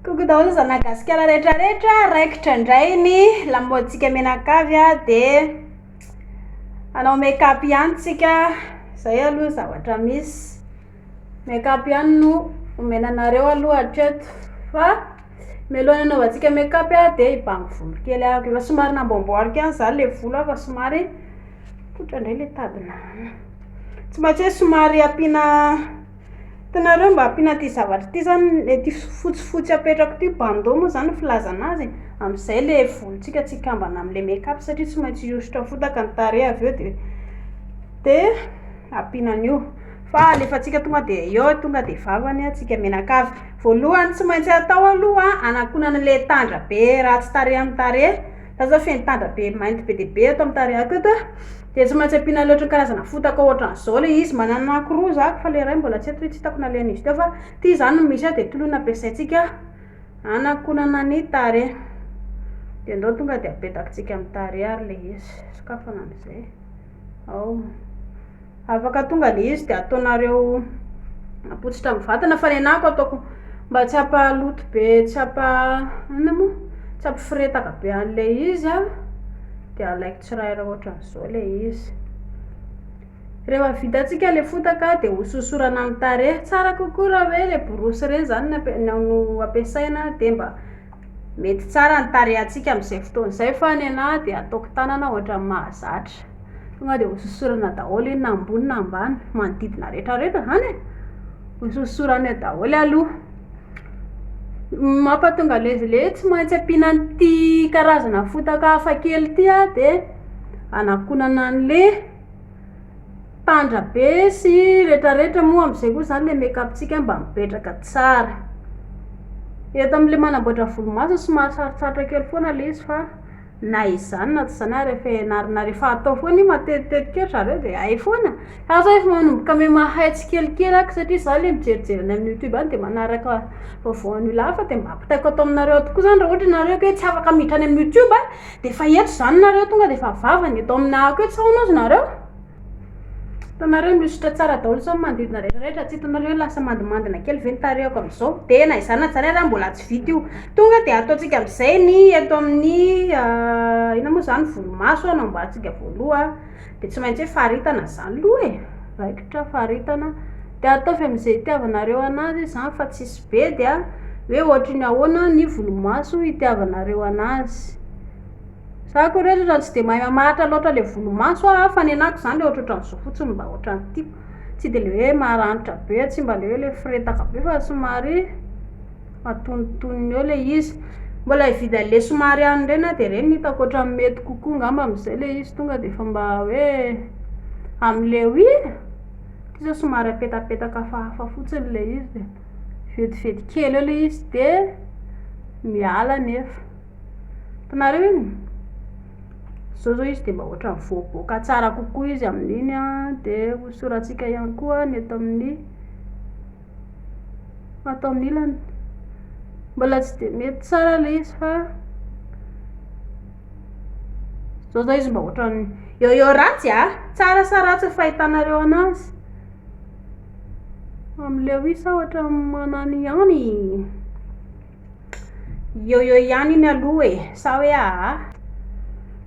Coucou daholo zanak'i Gasikara rehetra rehetra, raikitra indray ny lamaodintsika mianakavy a, dia hanao make up ihany tsika, izay aloha ny zavatra misy, make up ihany no omena anareo aloha hatreto fa mialohan'ny hanaovantsika make up a dia hibango volo kely aho, efa somary namboamboariko ihany izany ilay volo a fa somary mipoitra indray ilay tadina, tsy maintsy hoe somary ampiana. Hitanareo mba ampiana an'ity zavatra ity zany, ity fotsifotsy apetrako ity, bandeau moa zany ny filazana azy e, amin'izay ilay volontsika tsy hikambana amin'ilay make up satria tsy maintsy hihosotra fotaka ny tarehy avy eo dia dia ampiana an'io. Fa alefantsika tonga dia eo tonga dia vavany tsika mianakavy. Voalohany tsy maintsy atao aloha hanakonana an'ilay tandra be ratsy tarehy amin'ny tarehy. Za zao feno tandra be mainty be dia be ato amin'ny tarehiko eto a, dia tsy maintsy ampiana loatra karazana fotaka ohatran'izao ilay izy, manana anankiroa za fa ilay iray mbola tsy eto tsy hitako nalehan'izy teo fa ity izany no misy ahy dia ity aloha no ampiasaintsika hanakonana ny tarehy, dia ndao tonga dia apetakintsika amin'ny tarehy ary ilay izy, sokafana amin'izay, ao. Afaka tonga le izy de ataonareo apotsitra amin'ny vatana fa ny anah ko ataoko mba tsy hampaloto be tsy hampa inona moa tsy hampiforetaka be an'le izy an de alaiko tsirairay ohatran'izao le izy. Rehefa vitantsika le fotaka de hososorana amin'ny tarehy, tsara kokoa raha hoe le borosy ireny zany no amp- no ampiasaina de mba Mety tsara ny tarehantsika amin'izay fotoana izay fa ny anah dia ataoko tanana ohatran'ny mahazatra. Tonga dia hososorana daholo iny na ambony na ambany, manodidina rehetra rehetra izany e. Hososorana eo daholo aloha. Ny mampatonga an'ilay izy ilay hoe tsy maintsy ampiana an'ity karazana fotaka hafakely ity an dia anakonana an'ilay Tandra be sy retraretra moa amin'izay koa izany ilay make up-tsika mba mipetraka tsara. Eto amin'ilay manamboatra volomaso somary sarotsarotra kely foana ilay izy fa na izany na tsy izany ary efa ianarana rehefa atao foana io matetitetika eo ry zareo dia hay foana. Za zao efa manomboka miha mahay tsikelikely aho satria za ilay mijerijery any amin'ny youtube any dia manaraka vaovao an'io lahy fa dia mba ampitaiko ato aminareo ato koa izany raha ohatra ianareo ka hoe tsy afaka miditra any amin'ny youtube Dia efa eto izany nareo tonga dia efa vavany eto aminah ko eto sa hono ozy nareo? Hitanareo mihosotra tsara daholo sao ny manodidina rehetra rehetra tsy hitanareo hoe lasa mandimandina kely ve ny tarehiko amin'izao? Dia na izany na izany ary mbola tsy vita io. Tonga dia ataontsika amin'izay ny eto amin'ny inona moa izany volomaso no amboarintsika voaloha. Dia tsy maintsy hoe faritana izany aloha e. Raikitra faritana. Dia ataovy amin'izay itiavanareo anazy izany fa tsisy bedy a, hoe ohatry ny ahoana ny volomaso itiavanareo anazy. Za koa re ohatran'ny tsy dia mahay mamaritra loatra ilay volomaso aho fa ny anako izany ohatrohatran'izao fotsiny mba ohatran'ny tiako. Tsy dia ilay hoe maranitra be, tsy mba ilay hoe ilay firetaka be fa somary antonontonony eo ilay izy. Mbola hividy an'ilay somary any ireny aho dia ireny no hitako ohatran'ny mety kokoa angamba amin'izay ilay izy tonga dia efa mba hoe amin'ilay oui e. Ity zao somary apetapetaka hafahafa fotsiny ilay izy dia vetivety kely eo ilay izy dia miala nefa. Hitanareo iny? Izao zao izy dia mba ohatran'ny voaboaka tsara kokoa izy amin'iny an, dia hosorantsika ihany koa ny eto amin'ny ato amin'ny ilany. Mbola tsy dia mety tsara ilay izy fa Zao zao izy mba ohatran'ny eo eo ratsy a! Tsara sa ratsy ny fahitanareo anazy? Amin'ilay oui sa ohatran'ny manano ihany? Eo eo ihany iny aloha e! Sa hoe aa?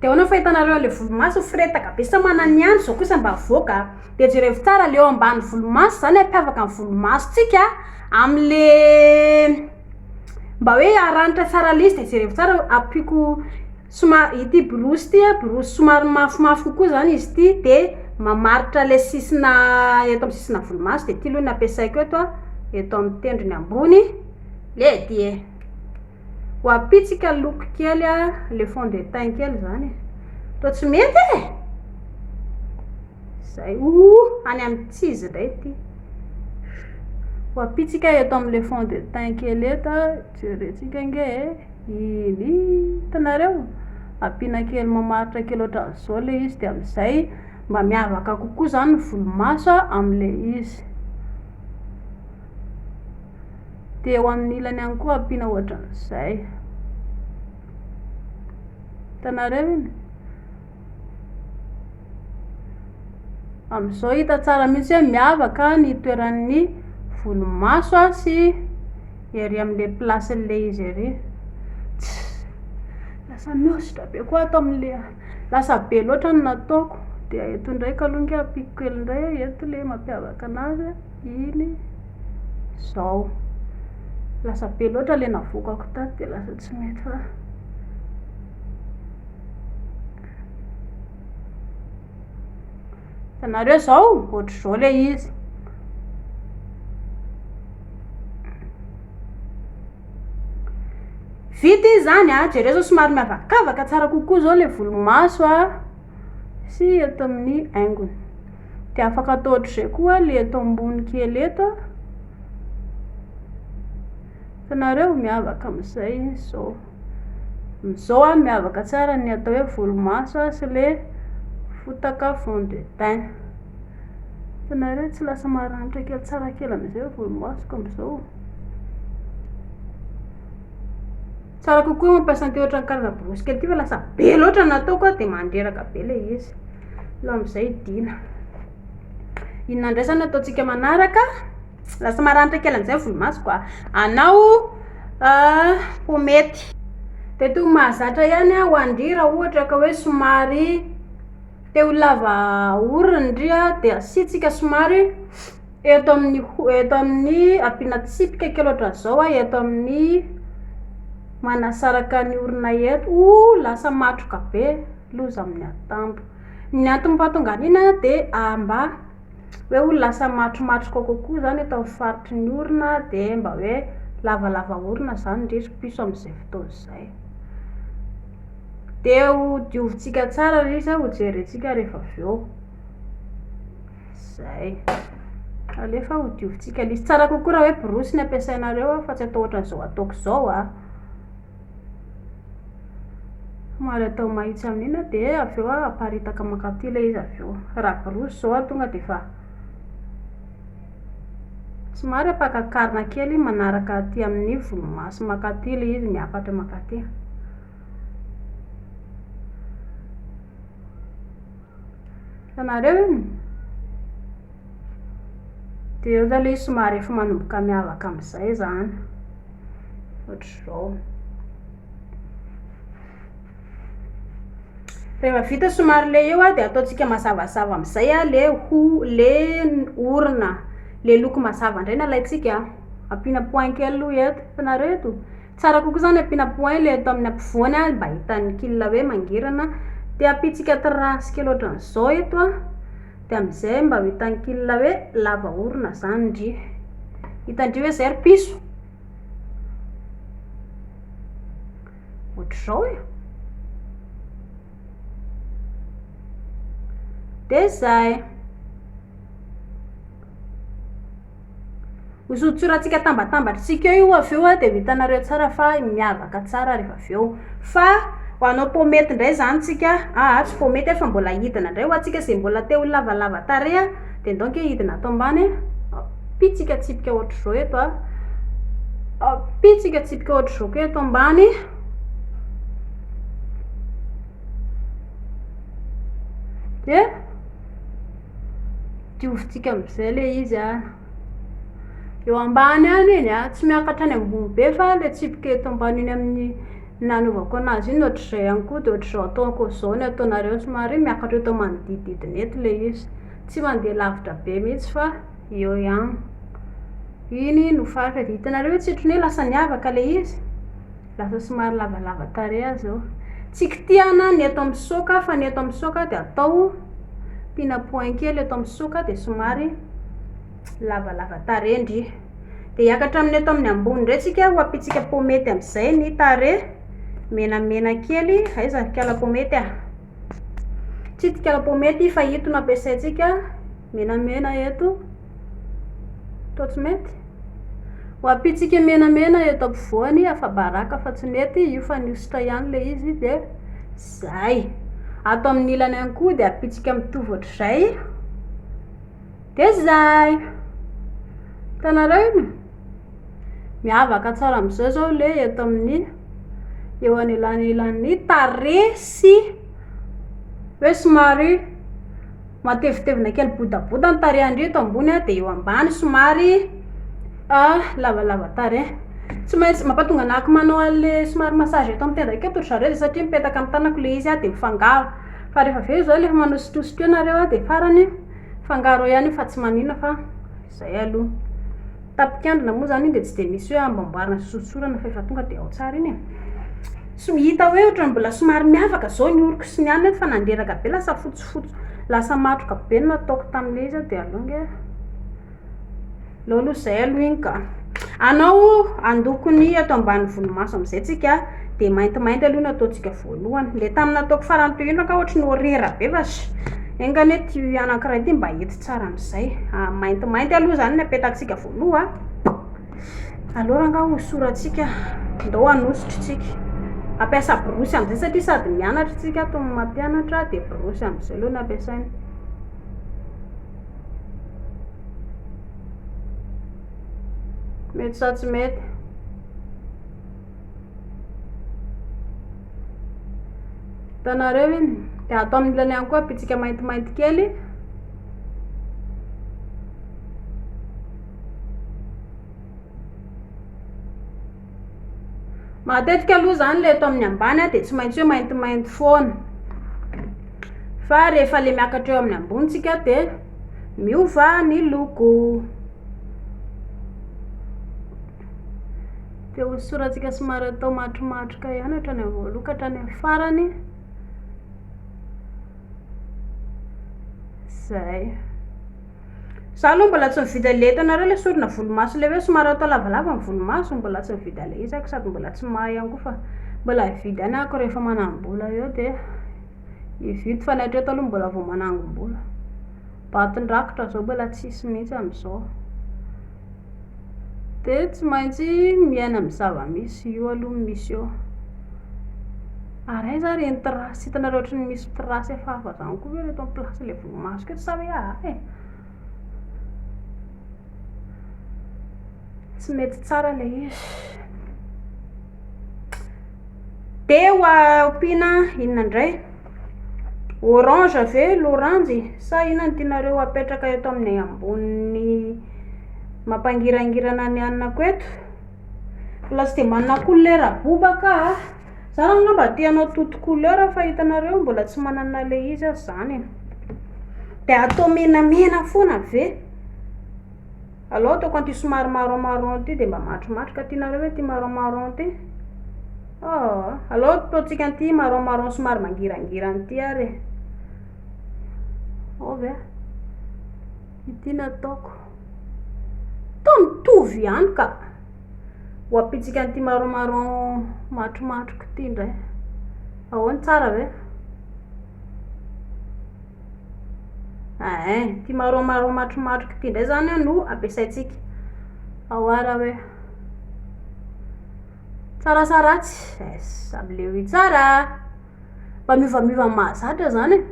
Dia ahoana ny fahitanareo an'ilay volomaso firetaka be sa manano ihany? Izao kosa mba avoaka a! Dia jerevo tsara ilay eo ambany volomaso izany hampiavaka ny volomasontsika amin'ilay mba hoe haranitra tsara ilay izy dia jerevo tsara ampiako somary ity borosy ity a, borosy somary mafimafy kokoa zany izy ity de mamaritra ilay sisina eto amin'ny sisina volomaso de ity aloha no ampiasaiko eto a, eto amin'ny tendrony ambony le ty e, ho ampitsika loko kely a le fond de teint kely zany e, toa tsy mety e! Zay, ouh, any amin'ny tsy izy indray ity. Ho ampitsika eto amin'ilay fond de teint kely eto, jerentsika ange e. Iny, hitanareo? Ampiana kely mamaritra kely ohatran'izao ilay izy dia amin'izay mba miavaka kokoa izany ny volomaso amin'ilay izy. Dia eo amin'ny ilany ihany koa ampiana ohatran'izay. Hitanareo iny? Amin'izao hita tsara mihitsy hoe miavaka ny toeran'ny volomaso sy. Ery amin'ilay place-n'ilay izy ery. Tss! Lasa mihosotra be koa ato amin'ilay, lasa be loatra ny nataoko. Dia eto ndraika aloha ange ampiako kely indray, eto ilay mampiavaka an'azy, iny, izao. Lasa be loatra ilay navoakako tato dia lasa tsy mety fa. Hitanareo izao? Ohatr'izao ilay izy. Vita izy izany an, jereo izao somary miavakavaka tsara kokoa izao ilay volomaso an, sy eto amin'ny haingony. Dia afaka atao ohatr'izay koa ilay eto ambony kely eto an, hitanareo miavaka amin'izay izy izao. Amin'izao an, miavaka tsara ny atao hoe volomaso sy ilay fotaka fond de teint. Hitanareo tsy lasa maranitra kely tsara kely amin'izay ny volomasoko amin'izao. Tsara kokoa mampiasa an'ity ohatran'ny karazana borosy kely ity fa lasa be loatra ny nataoko dia mandreraka be ilay izy. Aleo amin'izay hidiana. Inona indray izany no ataontsika manaraka? Lasa maranitra kely amin'izay ny volomasoko a. Anao pomety. Dia toy ny mahazatra ihany ho an-dry raha ohatra ka hoe somary te ho lava orona ndry a, dia asiantsika somary eto amin'ny ho- eto amin'ny ampiana tsipika kely ohatran'izao a, eto amin'ny manasaraka ny orona eto, oh lasa matroka be, loza amin'ny atambo. Ny antony mahatonga an'iny a dia mba hoe ho lasa matromatroka kokoa zany eto amin'ny faritry ny orona dia mba hoe lavalava orona zany ndry ry piso amin'izay fotoana izay. Dia ho diovintsika tsara ilay izy, ho jerentsika rehefa avy eo. Izay. Alefa ho diovintsika ilay izy. Tsara kokoa raha hoe borosy no ampiasainareo fa tsy atao ohatran'izao ataoko izao a. Somary atao mahitsy amin'iny dia avy eo aparitaka mankaty ilay izy avy eo. Raha borosy izao tonga dia efa somary ampakakarina kely manaraka aty amin'ny volomaso mankaty ilay izy miakatra mankaty. Hitanareo iny? Dia eo zany ilay izy somary efa manomboka miavaka amin'izay izany. Ohatr'izao. Rehefa vita somary ilay eo dia ataontsika mazavazava amin'izay ilay ho- ilay orona. Ilay loko mazava indray no alaintsika. Ampiana point kely aloha eto. Hitanareo eto? Tsara kokoa zany ampiana point le eto amin'ny ampovoany a, mba hitan'ny kil hoe mangirana, dia ampiantsika trace kely ohatran'izao eto a, dia amin'izay mba ho hitan'ny kil hoe lava orona zany ndry. Hitan-dry hoe zay ry piso? Ohatr'izao e. Dia zay. Hosotsorantsika atambatambatritsika eo io avy eo dia ho hitanareo tsara fa miavaka tsara rehefa avy eo. Fa ho anao pomety indray izany tsika, aa tsy pomety fa mbola hidina indray ho antsika izay mbola te ho lavalava tarehy dia ndao ange hidina ato ambany, pitsika tsipika ohatr'izao eto a, pitsika tsipika ohatr'izao koa eto ambany. Dia Diovintsika amin'izay ilay izy an. Eo ambany any iny an, tsy miakatra any ambony be fa ilay tsipika eto ambany iny amin'ny nanaovako an'azy iny ohatr'izay ihany koa dia ohatr'izao ataoko izao ny ataonareo somary miakatra eto manodidididina eto ilay izy. Tsy mandeha lavitra be mihitsy fa eo ihany. Iny no faritra dia hitanareo hoe tsy ohatran'ny hoe lasa niavaka ilay izy? Lasa somary lavalava tarehy aho izao. Tsy kitihana ny eto amin'ny saoka fa ny eto amin'ny saoka dia atao ampiana point kely eto amin'ny saoka dia somary lavalava tarehy ndry. Dia hiakatra amin'ny eto amin'ny ambony indray tsika ho ampiantsika pomety amin'izay ny tarehy menamena kely. Aiza ry kala pomety a? Tsy ity kala pomety fa ito no ampiasaintsika menamena eto. Toa tsy mety? Ho ampiantsika menamena eto ampovoany, afa-baraka fa tsy mety, io fa nihosotra ihany ilay izy dia zay. Ato amin'ny ilany ihany koa dia ampiantsika mitovy ohatr'izay, dia zay. Hitanareo iny? Miavaka tsara amin'izao izao ilay eto amin'ny eo anelanelan'ny tarehy sy hoe somary Matevitevina kely bodaboda ny tarehin-dry eto ambony dia eo ambany somary lavalava tarehy. Tsy maintsy mampatonga anah manao an'le somary massage eto amin'ny tenda eto ry zareo dia satria mipetaka amin'ny tanako le izy dia mifangaro. Fa rehefa avy eo izao rehefa manositositra eo nareo dia farany mifangaro eo ihany io fa tsy maninona fa izay aloha. Tapik'andrina moa izany iny dia tsy dia misy hoe amboamboarina sy sotsorana fa efa tonga dia ao tsara iny e. Tsy hita hoe ohatran'ny mbola somary miavaka izao ny oroko sy ny anona eto fa nandreraka be lasa fotsifotsy, lasa matroka be no nataoko tamin'ilay izy dia aleo ange. Aleo aloha izay aloha iny ka. Anao handoko ny eto ambany volomaso amin'izay tsika dia maintimainty aloha no ataontsika voalohany. Ilay tamin'ny nataoko farany teo iny angaha ohatry ny horera be fa enga anie ity anankiray ity mba hety tsara amin'izay. Maintimainty aloha izany no apetakitsika voaloha. Aleo rangaha hosorantsika, ndao hanosotra isika. Hampiasa borosy amin'izay satria sady mianatra isika ato no mampianatra dia borosy amin'izay aloha no ampiasaina. Mety sa tsy mety? Hitanareo iny? Dia atao amin'ny ilany ihany koa ampitsika maintimainty kely. Matetika aloha izany ilay eto amin'ny ambany dia tsy maintsy hoe maintimainty foana. Fa rehefa ilay miakatra eo amin'ny ambony tsika dia miova ny loko. Dia hosorantsika somary atao matromatroka ihany hatrany amin'ny voalohany ka hatrany amin'ny farany. Izay. Za aloha mbola tsy nividy an'ilay hitanareo ilay sorona volomaso ilay hoe somary atao lavalava ny volomaso, mbola tsy nividy an'ilay izy aho sady mbola tsy mahay ihany koa fa mbola hividy ihany aho rehefa manam-bola eo dia hividy fa ny hatreto aloha mbola vao manangom-bola. Baton-drakitra izao mbola tsisy mihitsy amin'izao. Dia tsy maintsy miaina amin'ny zava-misy, io aloha no misy eo. Ary aiza ary iny trace, hitanareo ohatran'ny misy trace hafahafa izany koa ve reto amin'ny place ilay volomaso eto sa hoe ahy e? Tsy mety tsara ilay izy. Dia ho ampiana inona indray? Orange ve loranjy sa inona no tianareo apetraka eto amin'ny ambonin'ny mampangirangirana ny hanina ko eto? Mbola tsy dia manana couleur bobaka aho. Za angamba te hanao toute couleur fa hitanareo mbola tsy manana ilay izy aho izany e. Dia atao menamena foana ve? Aleo ataoko an'ity somary marron marron ity dia mba matromatroka. Tianareo ve ity marron marron ity? Oh, aleo ataontsika an'ity marron marron somary mangirangirana ity ary e. Ao ve? Ity no ataoko. Toa mitovy ihany ka. Ho ampitsika an'ity marron marron matromatroka ity indray. Ahoana, tsara ve? Ein, ity marron marron matromatroka ity indray izany no ampiasaintsika. Ao ara hoe. Tsara sa ratsy? Es, am'le hoe tsara. Mba miovamiova amin'ny mahazatra izany e.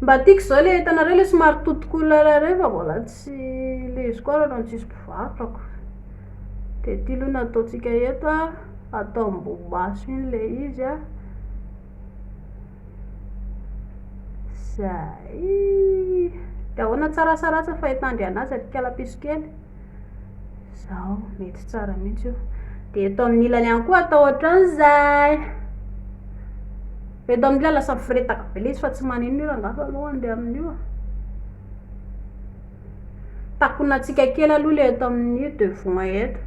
Mba tiako izao ilay hitanareo ilay somary toute couleur ireny fa mbola tsy ilay izy koa ary tsisy mpivarotra ko. Dia ity aloha no ataontsika eto a, atao ambony maso iny ilay izy a. Zay. Dia ahoana tsara sa ratsy ny fahitandry anazy ry kalapiso kely? Zao, mety tsara mihitsy io. Dia eto amin'ny ilany ihany koa atao ohatran'izay. Eto amin'ny ilany lasa miforetaka be ilay izy fa tsy maninona io rangahy fa aleo handeha amin'io e. Takonantsika kely aloha ilay eto amin'ny devant eto.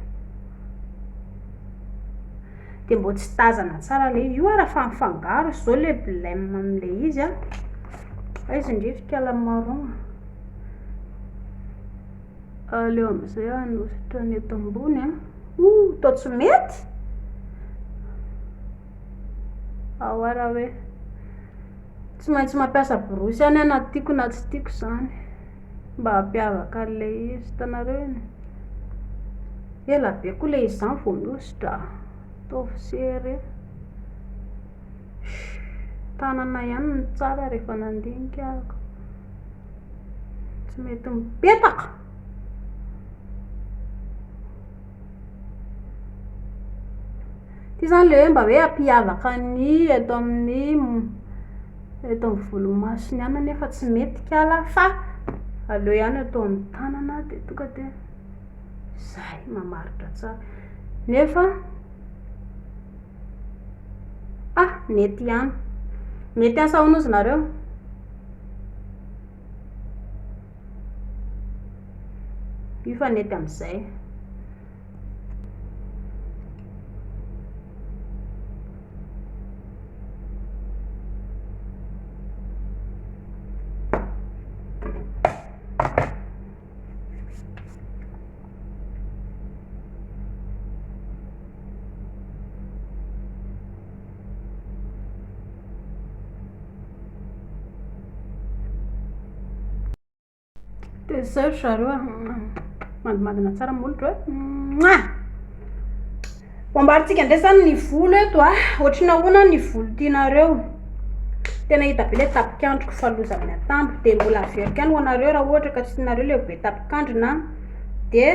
Dia mbô tsy tazana tsara ilay izy. Io ary efa mifangaro, izao ilay blème amin'ilay izy an. Aiza indry ry kala marron? Aleo amin'izay aho hanosotra ny eto ambony an. Ouh, toa tsy mety. Ao ara hoe. Tsy maintsy mampiasa borosy ihany aho na tiako na tsy tiako izany. Mba hampiavaka an'ilay izy, hitanareo iny. Ela be koa ilay izy izany vao mihosotra. Ataovy serré. Tanana ihany no tsara rehefa nandinika aho. Tsy mety mipetaka. Ity izany ilay hoe mba hoe hampiavaka ny eto amin'ny eto amin'ny volomasony ihany nefa tsy mety kala fa aleo ihany atao amin'ny tanana dia tonga dia izay mamaritra tsara. Nefa ah mety ihany. Mety asa hono ozy nareo. Io fa nety amin'izay. Dia izay ry zareo a. Mandimandina tsara ny molotro e. Mouah! Ho ambarintsika indray izany ny volo eto a. Ohatry ny ahoana ny volo tianareo? Tena hita be ilay tapikandriko fa loza amin'ny atambo. Dia mbola averiko ihany ho anareo raha ohatra ka tsy tianareo ilay be tapikandrina dia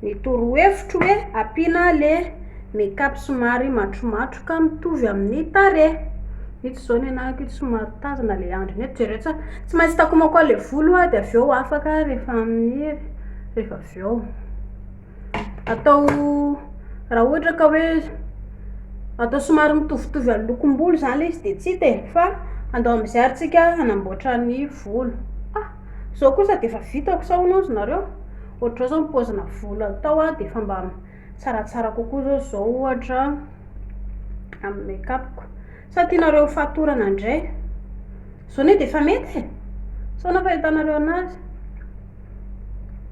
Ny torohevitro hoe ampiana le make up somary matromatroka mitovy amin'ny tarehy. Ito zao ny anahako ito somary tazana le andriny eto, jereo tsara. Tsy maintsy takomako an'le volo aho dia avy eo afaka rehefa amin'ny rehefa avy eo. Atao raha ohatra ka hoe atao somary mitovitovy amin'ny lokom-bolo izany ilay izy dia tsy hita e, fa andao amin'izay ary tsika hanamboatra ny volo. Ah! Izao kosa dia efa vitako sa hono ozy nareo? Ohatr'izao zao ny paozina volo atao a, dia efa mba tsaratsara kokoa zao izao ohatra amin'ny make-up-ko. Sa tianareo ho fatorana indray? Izao anie dia efa mety e! Sao ahoana fahitanareo anazy?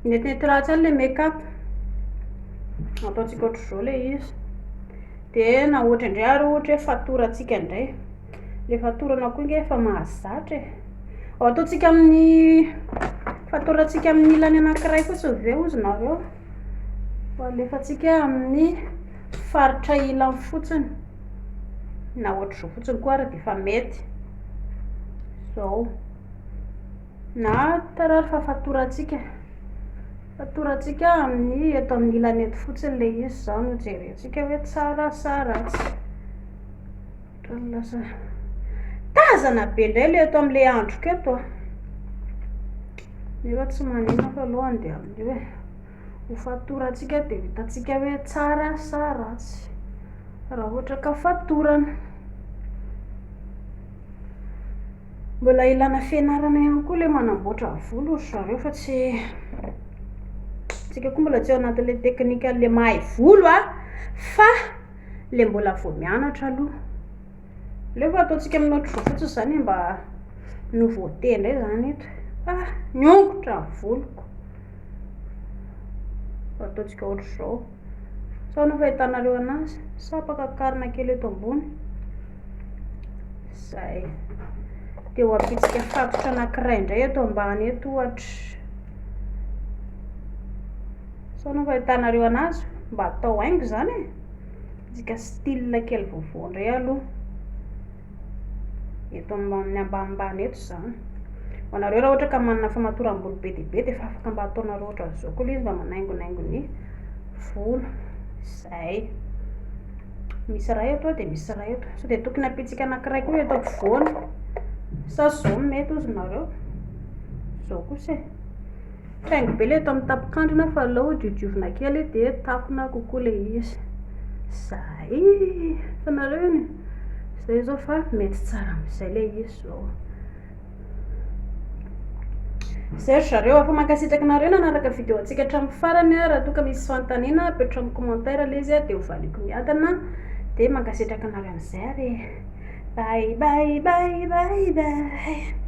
Metimety ratsy ihany ilay make-up. Ataontsika ohatr'izao ilay izy. Dia na ohatra indray ary ohatra hoe fatorantsika indray. Ilay fatorana koa ange efa mahazatra e. Ao ataontsika amin'ny fatorantsika amin'ny ilany anankiray fotsiny ve hozy nareo? Ho alefantsika amin'ny faritra ilany fotsiny. Na ohatr'izao fotsiny koa ary dia efa mety. Izao. Na tara ary fa fatorantsika. Fatorantsika amin'ny eto amin'ny ilany eto fotsiny ilay izy izao no jerentsika hoe tsara sa ratsy. Ohatran'ny lasa tazana be indray ilay eto amin'ilay androko eto a. Nefa tsy maninona fa aleo handeha amin'io e. Ho fatorantsika dia ho hitantsika hoe tsara sa ratsy. Raha ohatra ka fatorana. Mbola ilana fianarana ihany koa ilay manamboatra volo ry zareo fa tsy tsika koa mbola tsy ao anatin'ilay teknikan'ilay mahay volo a fa le mbola vao mianatra aloha. Aleo fa ataontsika amin'ny ohatr'izao fotsiny izany e, mba nouveauté indray izany eto. Ah, niongotra ny voloko. Ataontsika ohatr'izao. Sao ahoana fahitanareo anazy? Sa ampakakarina kely eto ambony? Izay. Dia ho ampitsika fatotra anankiray indray eto ambany eto ohatra. Sao ahoana fahitanareo anazy? Mba atao haingo izany e. Antsika style kely vaovao indray aloha. Eto amin'ny ambanimbany eto izany. Ho anareo raha ohatra ka manana famatoram-bolo be dia be dia efa afaka mba ataonareo ohatran'izao koa ilay izy mba manaingonaingo ny volo. Izay. Misy iray eto dia misy iray eto. Sao dia tokony ampiantsika anankiray koa eto ampovoany. Sa izao no mety hozy nareo? Izao kosa e. Traingo be ilay eto amin'ny tapokandrina fa aleo diodiovina kely dia takona kokoa ilay izy. Zay! Hitanareo iny? Zay izao fa mety tsara amin'izay ilay izy izao. Zay ry zareo a, fa mankasitraka anareo nanaraka vidéo antsika hatramin'ny farany a. Raha toa ka misy fanontaniana apetraho amin'ny commentaire ilay izy a, dia ho valiako miadana. Dia mankasitraka anareo amin'izay ary e. Bye bye bye bye bye.